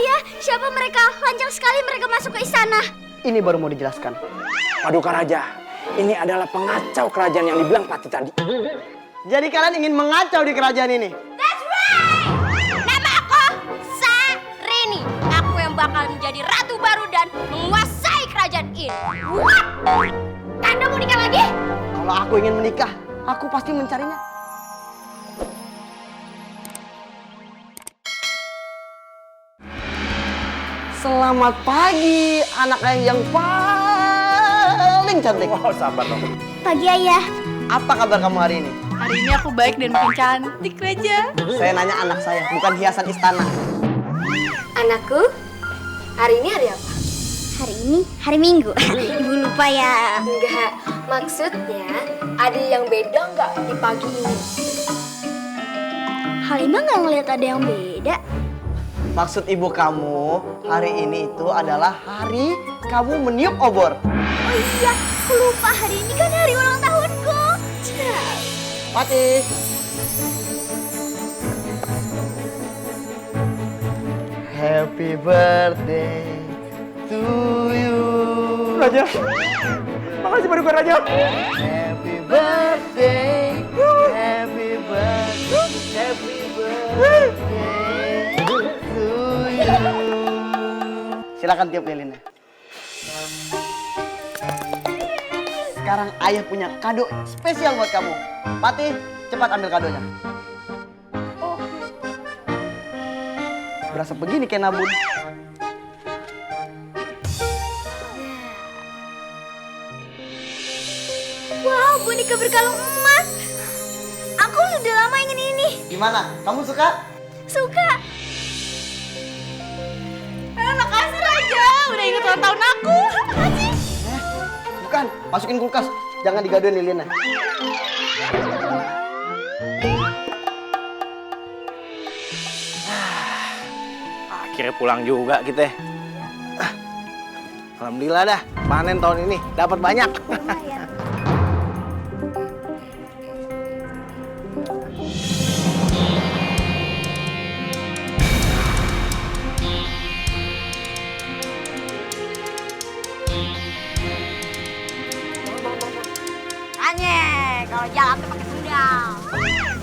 Ayah, siapa mereka? Lancar sekali mereka masuk ke istana. Ini baru mau dijelaskan. Paduka Raja, ini adalah pengacau kerajaan yang dibilang Pati tadi. Jadi kalian ingin mengacau di kerajaan ini? That's right! Nama aku Sarini. Aku yang bakal menjadi ratu baru dan menguasai kerajaan ini. What? Anda mau nikah lagi? Kalau aku ingin menikah, aku pasti mencarinya. Selamat pagi, anak ayah yang paling cantik. Wow, sabar dong. Pagi, Ayah. Apa kabar kamu hari ini? Hari ini aku baik dan makin cantik, Raja. Saya nanya anak saya, bukan hiasan istana. Anakku, hari ini hari apa? Hari ini hari Minggu. Ibu lupa ya? Enggak, maksudnya ada yang beda nggak di pagi ini? Halimah nggak ngeliat ada yang beda. Maksud ibu kamu, hari ini itu adalah hari kamu meniup obor. Oh iya, aku lupa hari ini kan hari ulang tahunku. Pati. Happy birthday to you. Raja, makasih Paduka Raja. Happy birthday, happy birthday, happy birthday to you. Silakan tiup lilinnya. Sekarang ayah punya kado spesial buat kamu. Pati, cepat ambil kadonya. Berasa begini kayak nabun. Wow, boneka berkalung emas. Aku sudah lama ingin ini. Gimana? Kamu suka? Suka. Makasih, Raja. Udah inget ulang tahun aku. Makasih. Bukan, masukin kulkas. Jangan digadoin lilinnya. Akhirnya pulang juga kita. Alhamdulillah dah, panen tahun ini dapat banyak. Lumayan. Kalau jalan tuh pakai sendal.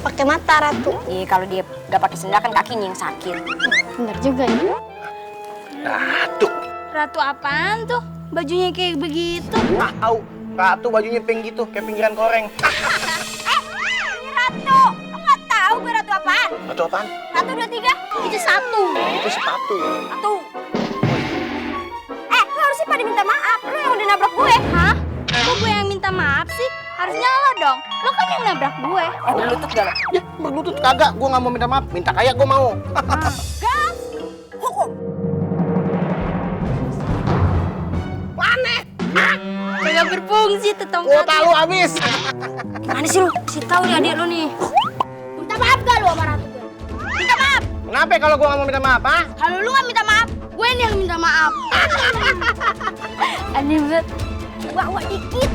Pakai mata, Ratu. Iya, kalau dia nggak pakai sendal kan kakinya yang sakit. Bener juga ya. Ratu. Ratu apaan tuh? Bajunya kayak begitu. Tahu, Ratu bajunya pink gitu, kayak pinggiran koreng. Ini Ratu. Lo nggak tahu gue Ratu apaan? Ratu apaan? Ratu 23. Itu satu. Itu sepatu. Satu. Lo harusnya pada minta maaf. Lo yang udah nabrak gue. Hah? Kok gue yang minta maaf sih? Harusnya lo dong. Lo kan yang nabrak gue. Berlutut gak? Ya, berlutut kagak. Gue gak mau minta maaf. Minta kaya gue mau. Gas. Hukum. Kagak berfungsi tuh Gue tongkat. tahu habis. Gimana sih lu? Kasih tahu nih adik lu nih. Minta maaf gak lu sama Ratu gue? Minta maaf. Kenapa kalau gue gak mau minta maaf, ha? Kalau lu gak minta maaf, gue ini yang minta maaf. Aneh banget. Bawa dikit.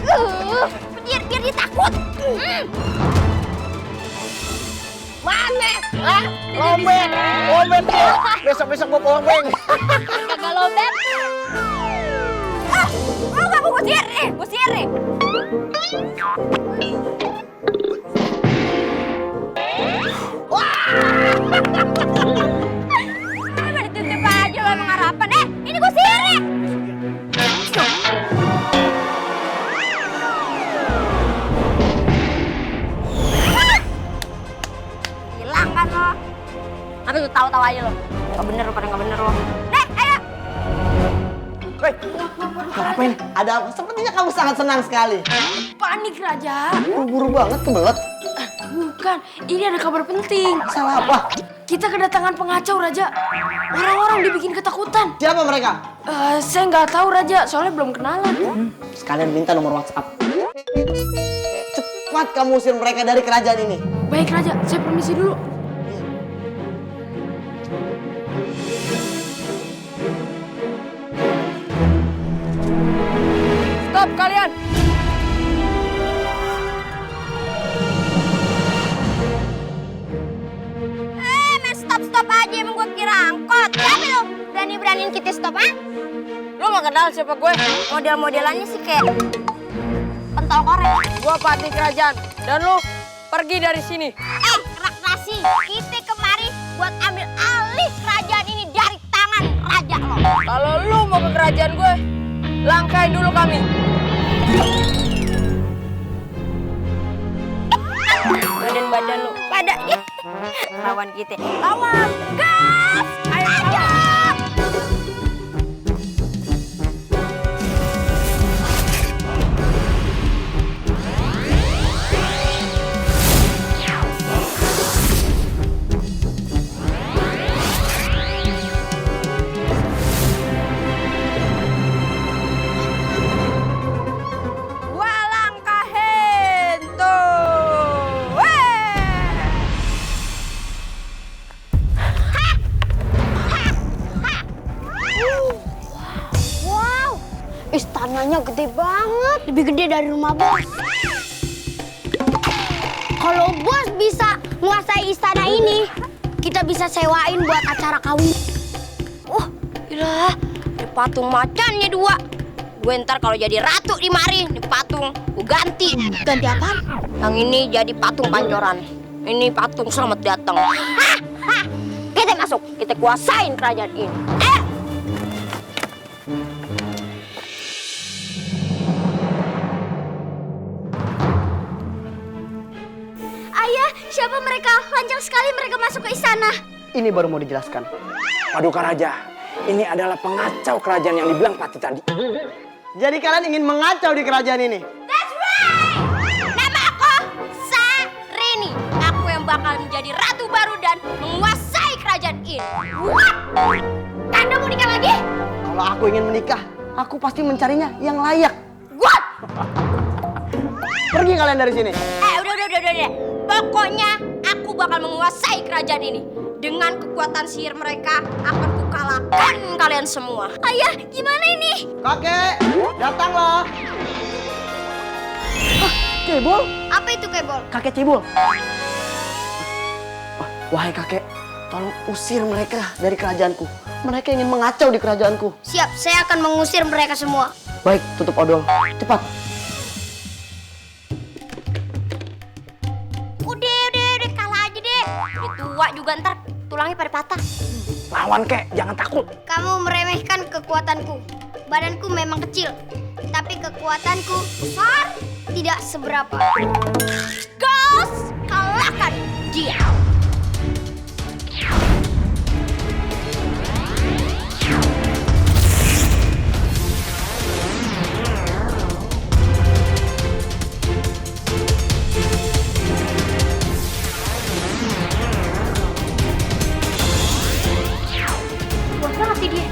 Biar dia takut. Mana? Hah? Lobet. Lobet ya. Besok-besok gue powerbank. Kagak lobet. Lo gak mau gue sihir nih? Gue sihir nih. Cuma ditutup aja lo emang harapan. Ini gue sihir nih. Hilang kan lo? Tapi lu tahu-tahu aja lo. Gak bener lo, pada gak bener lo. Ayo. Woi, apa ini? Ada apa? Sepertinya kamu sangat senang sekali. Panik, Raja. Buru-buru banget, kebelet. Bukan, ini ada kabar penting. Salah apa? Kita kedatangan pengacau, Raja. Orang-orang dibikin ketakutan. Siapa mereka? Saya nggak tahu, Raja. Soalnya belum kenalan. Sekalian minta nomor WhatsApp. Cepat kamu usir mereka dari kerajaan ini. Baik, Raja. Saya permisi dulu. Stop, kalian. Stop aja emang gue kira angkot. Siapa lu? kita stop, ah? Lu nggak kenal siapa gue? Model-modelannya sih kayak pentol korek. Gua patih kerajaan dan lu pergi dari sini. Raksasi, kita kemari buat ambil alih kerajaan ini dari tangan raja lo. Kalau lu mau ke kerajaan gue, langkain dulu kami. Badan-badan lu pada ya. Lawan kita. Lawan. Gas! Ayo. Istananya gede banget, lebih gede dari rumah bos. Kalau bos bisa menguasai istana ini, kita bisa sewain buat acara kawin. Gila, ada patung macannya 2. Gue ntar kalau jadi ratu di mari, ini patung gue ganti. Ganti apa? Yang ini jadi patung pancoran. Ini patung selamat datang. Kita masuk, kita kuasain kerajaan ini. Ayah, siapa mereka? Lancar sekali mereka masuk ke istana. Ini baru mau dijelaskan. Paduka Raja, ini adalah pengacau kerajaan yang dibilang Patih tadi. Jadi kalian ingin mengacau di kerajaan ini? That's right! Nama aku Sarini. Aku yang bakal menjadi ratu baru dan menguasai kerajaan ini. What? Kanda mau nikah lagi? Kalau aku ingin menikah, aku pasti mencarinya yang layak. What? Pergi kalian dari sini. Udah. Pokoknya aku bakal menguasai kerajaan ini. Dengan kekuatan sihir mereka akan kukalahkan kalian semua. Ayah, gimana ini? Kakek, datanglah. Cebol? Apa itu kebol? Kakek Cebol. Wahai kakek, tolong usir mereka dari kerajaanku. Mereka ingin mengacau di kerajaanku. Siap, saya akan mengusir mereka semua. Baik, tutup odol. Cepat. Udah, kalah aja deh. Udah tua juga ntar tulangnya pada patah. Lawan kek, jangan takut. Kamu meremehkan kekuatanku. Badanku memang kecil, tapi kekuatanku besar, tidak seberapa. Gas, kalahkan dia. Kuat banget sih dia.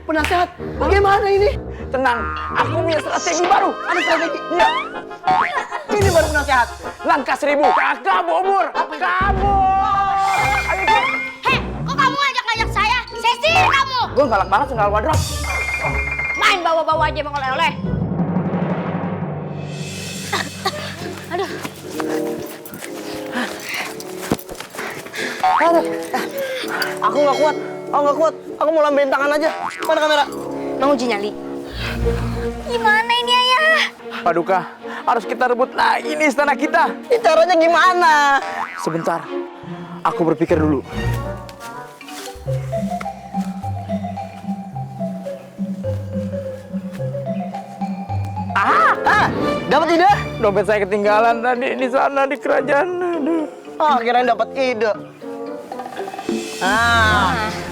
Penasehat, bagaimana ini? Tenang, aku punya strategi baru. Ada strategi? Iya, Ini baru penasehat. langkah 1000. Kakak bobur, kabur. Ayo, Ki. Hei, kok kamu ngajak-ngajak saya? Saya sihir kamu. Gue galak banget sendal wadrop. Main bawa-bawa aja emang oleh-oleh. Aduh, aku nggak kuat. Aku mau lambain tangan aja. Mana kamera? Mau uji nyali? Gimana ini, Ayah? Paduka, harus kita rebut lagi nih istana kita. Ini caranya gimana? Sebentar, aku berpikir dulu. Dapat ide? Dompet saya ketinggalan tadi di sana di kerajaan. Aduh. Akhirnya dapat ide.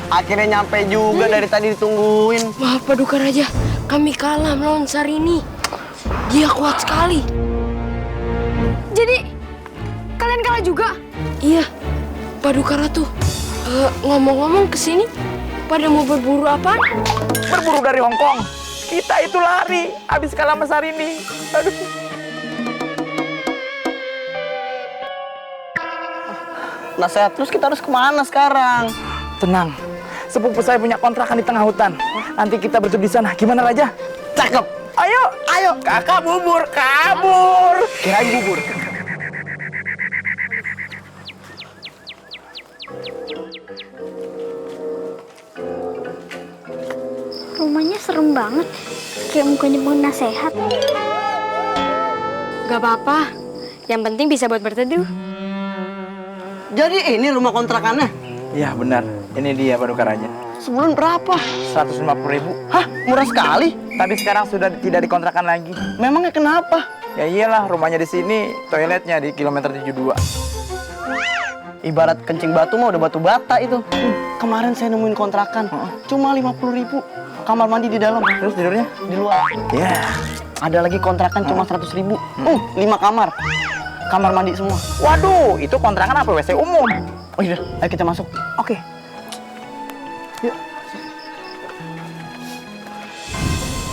Akhirnya nyampe juga dari tadi ditungguin. Maaf Paduka Raja, kami kalah melawan Sarini. Dia kuat sekali. Jadi, kalian kalah juga? Iya, Paduka Ratu. Ngomong-ngomong kesini, Pada mau berburu apa? Berburu dari Hong Kong. Kita itu lari, habis kalah sama Sarini. Aduh. Nasehat, terus kita harus kemana sekarang? Tenang, sepupu saya punya kontrakan di tengah hutan. Nanti kita bertujuh di sana. Gimana Raja? Cakep. Ayo, ayo, kakak bubur, kabur. Kirain bubur. Rumahnya serem banget. Kayak mukanya mau nasehat. Gak apa-apa. Yang penting bisa buat berteduh. Jadi ini rumah kontrakannya? Iya benar, ini dia Paduka Raja. Sebulan berapa? 150.000. Hah, murah sekali. Tapi sekarang sudah tidak dikontrakan lagi. Memangnya kenapa? Ya iyalah, rumahnya di sini, toiletnya di kilometer 72. Ibarat kencing batu mah udah batu bata itu. Kemarin saya nemuin kontrakan, cuma 50.000. Kamar mandi di dalam. Terus tidurnya? Di luar. Ya. Ada lagi kontrakan cuma 100.000. 5 kamar. Kamar mandi semua. Waduh, itu kontrakan apa? WC umum. Oh iya, ayo kita masuk. Oke.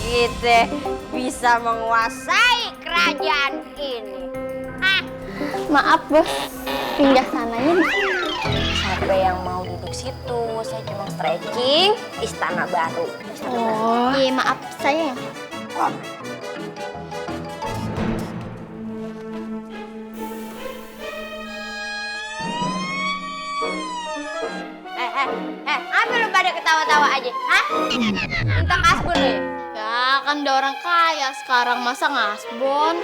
Kita bisa menguasai kerajaan ini. Maaf bos, pindah sananya. Siapa yang mau duduk situ? Saya cuma stretching istana baru. Oh, iya maaf saya. Apa lu pada ketawa-tawa aja? Hah? Minta kasbon ya? Ya kan udah orang kaya sekarang masa ngasbon?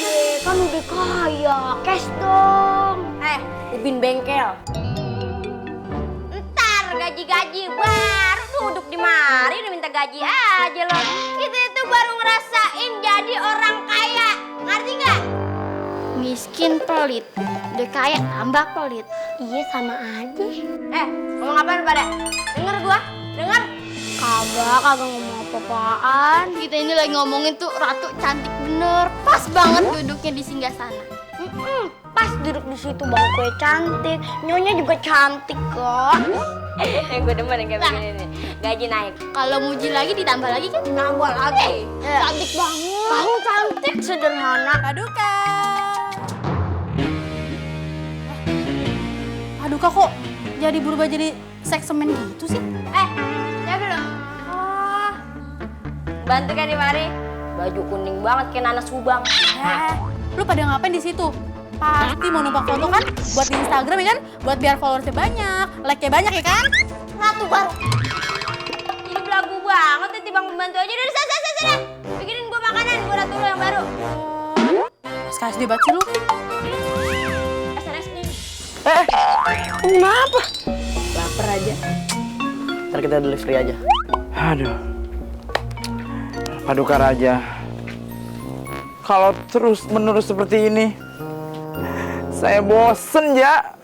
Ye, kan udah kaya, cash dong. Ubin bengkel. Ntar gaji-gaji baru duduk di mari udah minta gaji aja loh. Kita itu baru ngerasain jadi orang kaya, ngerti nggak? Miskin pelit, udah kaya tambah pelit. Iya sama aja. Ngomong apaan pada? Denger gua, denger. Kagak ngomong apa-apaan. Kita ini lagi ngomongin tuh ratu cantik bener. Pas banget duduknya di singgasana. Pas duduk di situ bangku cantik, nyonya juga cantik kok. Gue demen yang kayak begini nih. Gaji naik. Kalau muji lagi ditambah lagi kan? Nambah lagi. Cantik banget. Kamu cantik sederhana. Paduka. Paduka kok jadi berubah jadi seksemen gitu sih? Siapa lo? Oh, bantu kan di mari. Baju kuning banget kayak nanas subang. Lu pada ngapain di situ? Pasti mau numpang foto kan? Buat di Instagram ya kan? Buat biar followersnya banyak, like-nya banyak ya kan? Ratu baru. Ini belagu banget ya, timbang pembantu aja. Dari sana. Bikinin gua makanan buat ratu lo yang baru. Sekali dia baca lu. SNS nih. Kenapa? Laper aja. Ntar kita delivery aja. Aduh. Paduka Raja. Kalau terus-menerus seperti ini, saya bosen ya.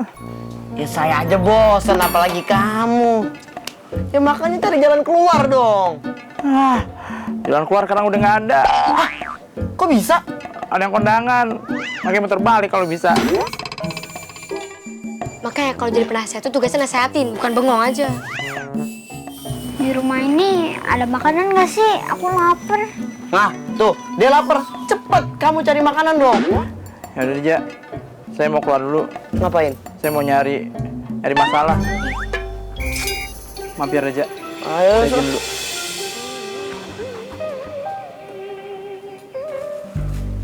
Ya saya aja bosan, apalagi kamu. Ya makanya cari jalan keluar dong. Jalan keluar sekarang udah nggak ada. Kok bisa? Ada yang kondangan. Makanya muter balik kalau bisa. Makanya kalau jadi penasehat itu tugasnya nasehatin, bukan bengong aja. Di rumah ini ada makanan nggak sih? Aku lapar. Nah, tuh, dia lapar. Cepet, kamu cari makanan dong. Ya udah aja. Saya mau keluar dulu. Ngapain? Saya mau nyari masalah. Mampir aja. Ayo, Saya izin dulu.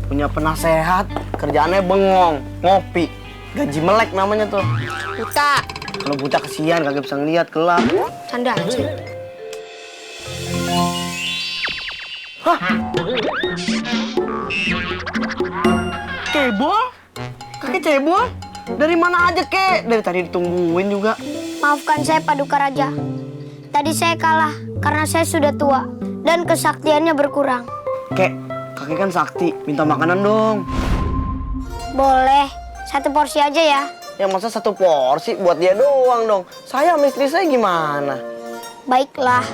Punya penasehat, kerjaannya bengong, ngopi. Gaji melek namanya tuh. Buta, Kalau buta kesian, kagak bisa ngeliat, gelap. canda aja. Cebol? Kakek cebol? Dari mana aja, Kek? Dari tadi ditungguin juga. Maafkan saya Paduka Raja. Tadi saya kalah karena saya sudah tua dan kesaktiannya berkurang. Kek, kakek kan sakti. Minta makanan dong. Boleh, 1 porsi aja ya. Ya masa 1 porsi buat dia doang dong. Saya sama istri saya gimana? Baiklah.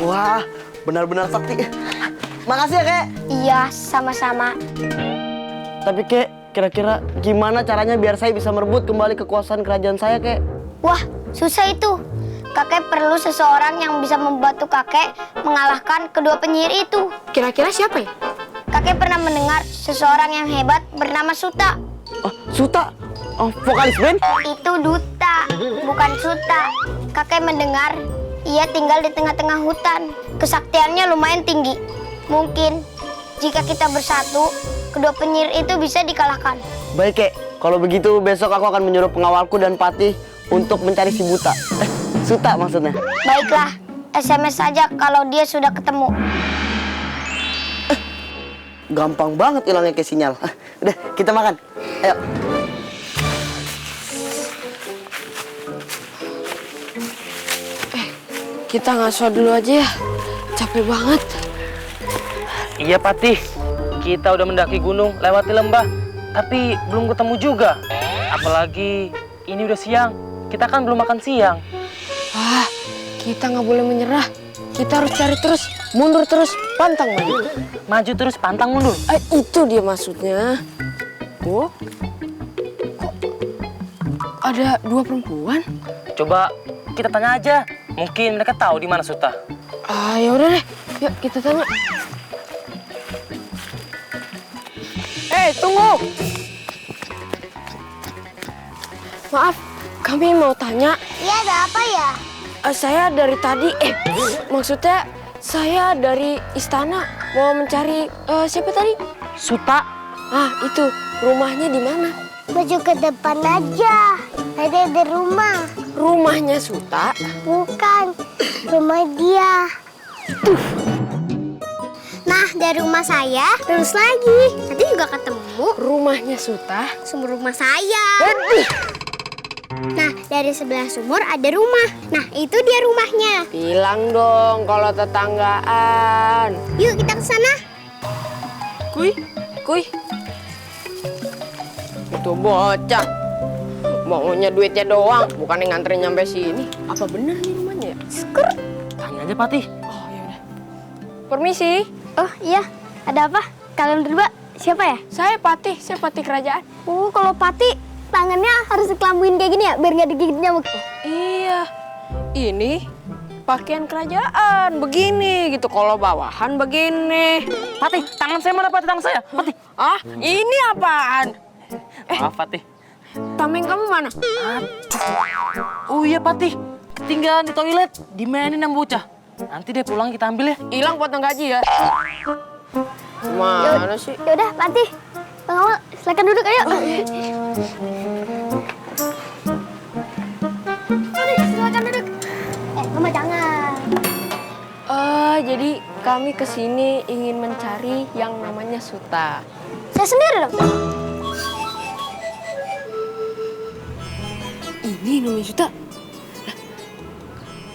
Wah, benar-benar sakti. Makasih ya, Kek. Iya, sama-sama. Tapi, Kek, kira-kira gimana caranya biar saya bisa merebut kembali kekuasaan kerajaan saya, Kek? Wah, susah itu. Kakek perlu seseorang yang bisa membantu kakek mengalahkan kedua penyihir itu. Kira-kira siapa ya? Kakek pernah mendengar seseorang yang hebat bernama Suta. Oh, Suta? Oh, vokalis band? Itu Duta, bukan Suta. Kakek mendengar ia tinggal di tengah-tengah hutan. Kesaktiannya lumayan tinggi. Mungkin jika kita bersatu, kedua penyihir itu bisa dikalahkan. Baik, Kek. Kalau begitu besok aku akan menyuruh pengawalku dan Patih untuk mencari si Buta. Suta maksudnya. Baiklah, SMS saja kalau dia sudah ketemu. Gampang banget hilangnya ke sinyal. Udah, kita makan. Ayo. Kita ngaso dulu aja ya. Capek banget. Iya, Patih. Kita udah mendaki gunung, lewati lembah, tapi belum ketemu juga. Apalagi ini udah siang. Kita kan belum makan siang. Ah, kita nggak boleh menyerah. Kita harus cari terus, mundur terus, pantang maju. Maju terus, pantang mundur. Itu dia maksudnya. Oh, kok ada dua perempuan? Coba kita tanya aja. Mungkin mereka tahu di mana Suta. Ah, ya udah deh. Yuk kita tanya. Tunggu. Maaf, kami mau tanya. Iya, ada apa ya? Saya dari tadi, maksudnya saya dari istana mau mencari siapa tadi? Suta? Ah, itu rumahnya di mana? Maju ke depan aja. Ada di rumah. Rumahnya Suta? Bukan, rumah dia. Nah, dari rumah saya terus lagi. Nanti juga ketemu Rumahnya Suta? sumur rumah saya. Nah, dari sebelah sumur ada rumah. Nah, itu dia rumahnya. Bilang dong kalau tetanggaan. Yuk kita ke sana. Kuy. Itu bocah. Maunya duitnya doang, bukan yang nganterin nyampe sini. Apa bener nih rumahnya ya? Tanya aja, Patih. Oh, ya udah. Permisi. Oh iya, ada apa? Kalian berdua siapa ya? Saya Patih kerajaan. Oh, kalau Pati tangannya harus dikelambuin kayak gini ya, biar nggak digigit nyamuk. Iya. Ini pakaian kerajaan begini gitu. Kalau bawahan begini. Patih, tangan saya mana, Patih? Tangan saya. Patih. Ah, ini apaan? Maaf, Patih. Tameng kamu mana? Oh iya, Patih. Ketinggalan di toilet. Dimainin sama bocah. Nanti deh pulang kita ambil ya. Hilang potong gaji ya. Mana sih? Yaudah, Pati, pengawal, silakan duduk ayo. Silakan duduk. Mama jangan. Jadi kami kesini ingin mencari yang namanya Suta. Saya sendiri dong. Ini namanya Suta.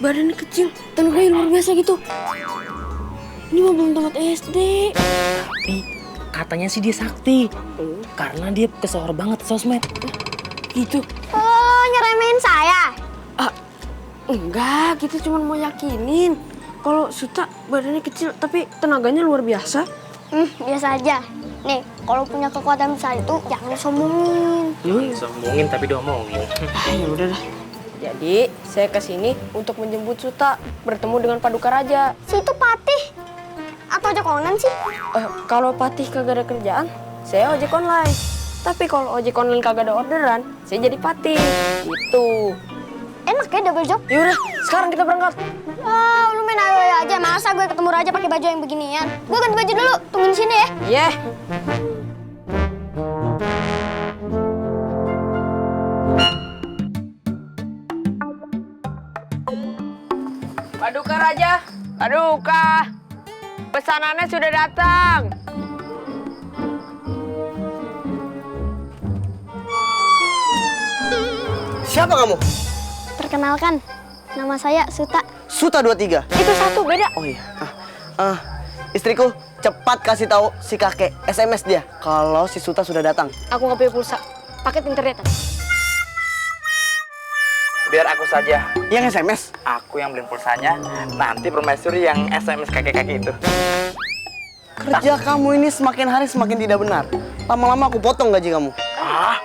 Badannya kecil, tenaganya luar biasa gitu. Ini mah belum tamat SD. Tapi katanya sih dia sakti. Karena dia kesohor banget di sosmed. Gitu. Oh, nyeremehin saya. Enggak, kita cuma mau yakinin kalau Suta badannya kecil tapi tenaganya luar biasa. Biasa aja. Nih, kalau punya kekuatan besar itu jangan disombongin. Sombongin tapi diomongin. Ya udah dah. Jadi, saya kesini untuk menjemput Suta bertemu dengan Paduka Raja. Situ Patih. Atau ojek online sih? Kalau Patih kagak ada kerjaan, saya ojek online. Tapi kalau ojek online kagak ada orderan, saya jadi Patih. Gitu. Enak ya double job. Yaudah, sekarang kita berangkat. Lu main ayo aja. Masa gue ketemu Raja pakai baju yang beginian? Gue ganti baju dulu. Tungguin sini ya. Yeah. Paduka Raja, Paduka. Pesanannya sudah datang. Siapa kamu? Perkenalkan, nama saya Suta. Suta 23. Itu satu, beda. Oh iya. Istriku, cepat kasih tahu si kakek SMS dia kalau si Suta sudah datang. Aku nggak punya pulsa. Paket internet. biar aku saja. Yang SMS? Aku yang beliin pulsanya, nanti permaisuri yang SMS kakek-kakek itu. Kerja kamu ini semakin hari semakin tidak benar. Lama-lama aku potong gaji kamu. Ah,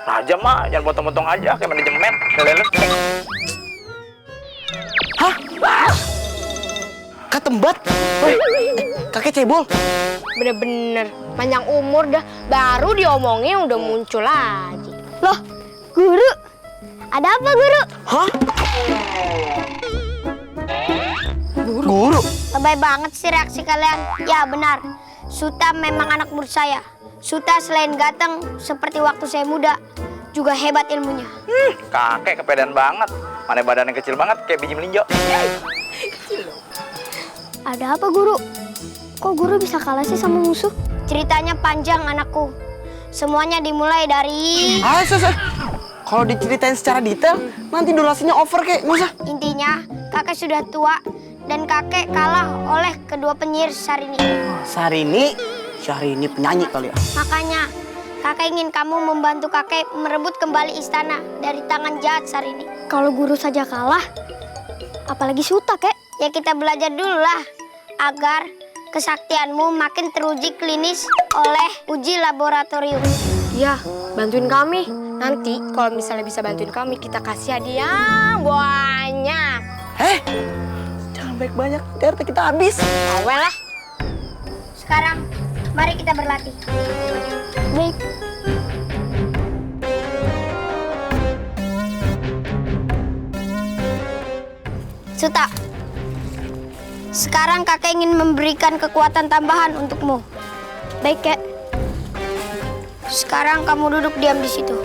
Raja mah jangan potong-potong aja kayak manajemen. Lele. Hah? Ketembat? Kakek cebol? Bener-bener panjang umur dah, baru diomongin udah muncul lagi. Loh, guru? Ada apa, guru? Hah? Guru? Lebay banget sih reaksi kalian. Ya benar, Suta memang anak murid saya. Suta selain ganteng seperti waktu saya muda, juga hebat ilmunya. Kakek kepedean banget. Mana badannya kecil banget kayak biji melinjo. Ada apa, guru? Kok guru bisa kalah sih sama musuh? Ceritanya panjang, anakku. Semuanya dimulai dari... Kalau diceritain secara detail, nanti durasinya over kek, nggak usah. Intinya, kakek sudah tua dan kakek kalah oleh kedua penyihir Syahrini. Syahrini penyanyi kali ya. Makanya, kakek ingin kamu membantu kakek merebut kembali istana dari tangan jahat Syahrini. Kalau guru saja kalah, apalagi Suta, kek? Ya kita belajar dulu lah, agar kesaktianmu makin teruji klinis oleh uji laboratorium. Iya, bantuin kami. Nanti kalau misalnya bisa bantuin kami, kita kasih hadiah banyak. Jangan baik banyak, nanti kita habis. Awel lah. Sekarang, mari kita berlatih. Baik. Suta, sekarang kakek ingin memberikan kekuatan tambahan untukmu. Baik, kek. Sekarang kamu duduk diam di situ.